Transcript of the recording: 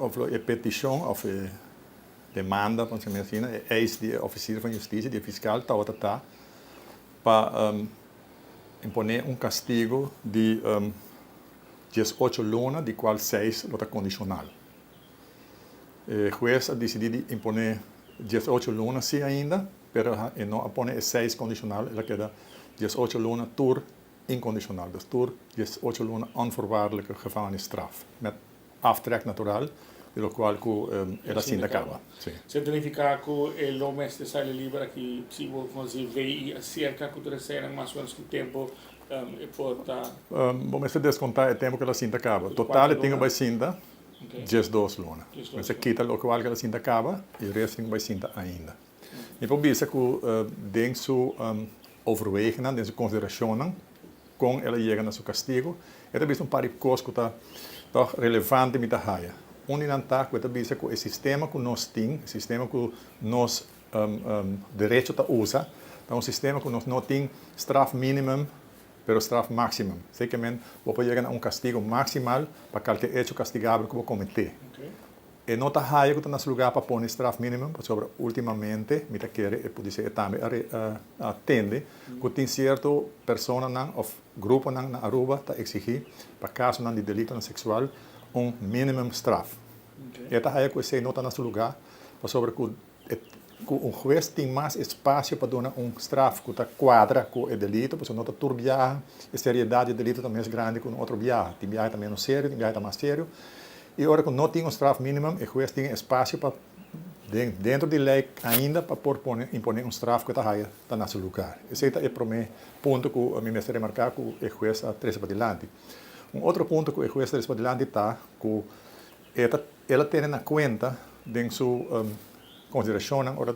Of e peticion of e demanda, pa asina, e eis di officier van justitie, di fiscal, tabata ta pa impone un castigo di 18 luna, di cual 6 lo ta condicional. E hues a dicidi di impone 18 luna si ainda, pero e no a pone e 6 condicional, el a keda 18 luna tur incondicional. Dus tur 18 luna onvoorwaardelijke gevangenisstraf. Met aftrek natural, di locual cu el a sinta caba. Si. Esey ta nifica cu e lo mester sali liber aki, si bo consigue acerca cu tur esnan mas o menos cu tempo e por ta? Bo mester desconta e tempo cu el a sinta caba. Total e tin cu bay sinta 12 luna. Mester kita locual cu el a sinta caba y e resto tin cu bay sinta ainda. Mi por bisa cu den su overwegingen, den su consideracionnan, con el a yega na su castigo, e ta bisa un par di cos cu ta toch relevante, mi ta haya. Un di nan ta cu e ta bisa cu e sistema cu nos tin, e sistema cu nos derecho ta usa, ta un sistema cu nos no tin straf minimum, pero straf maximum. Zekermente, bo por yega na un castigo maximal pa cualkier hecho castigabel cu bo comete. E no ta haya cu ta na su lugar pa pone straf minimum, pasobra ultimamente, mi ta kere, e por bisa tambe atende, cu tin cierto personanan of gruponan na Aruba ta exigi pa casonan di delito sexual un minimum straf. E ta haya cu esey no ta na su lugar, pasobra cu un hues tin mas espacio pa duna un straf cu ta cuadra cu e delito, pasobra no ta tur biaha, e seriedad di delito ta mas grandi cu un otro biaha. Tin biaha ta menos serio, tin biaha ta mas serio. Y ora cu no tin un straf minimum, e hues tin espacio pa dentro di ley ainda pa por impone un straf cu ta haya ta na su lugar. Esey ta e prome punto cu mi mester remarca cu e hues a trece padilanti. Un otro punto cu e hues a trece padilanti ta cu el a tene na cuenta den su consideracion ora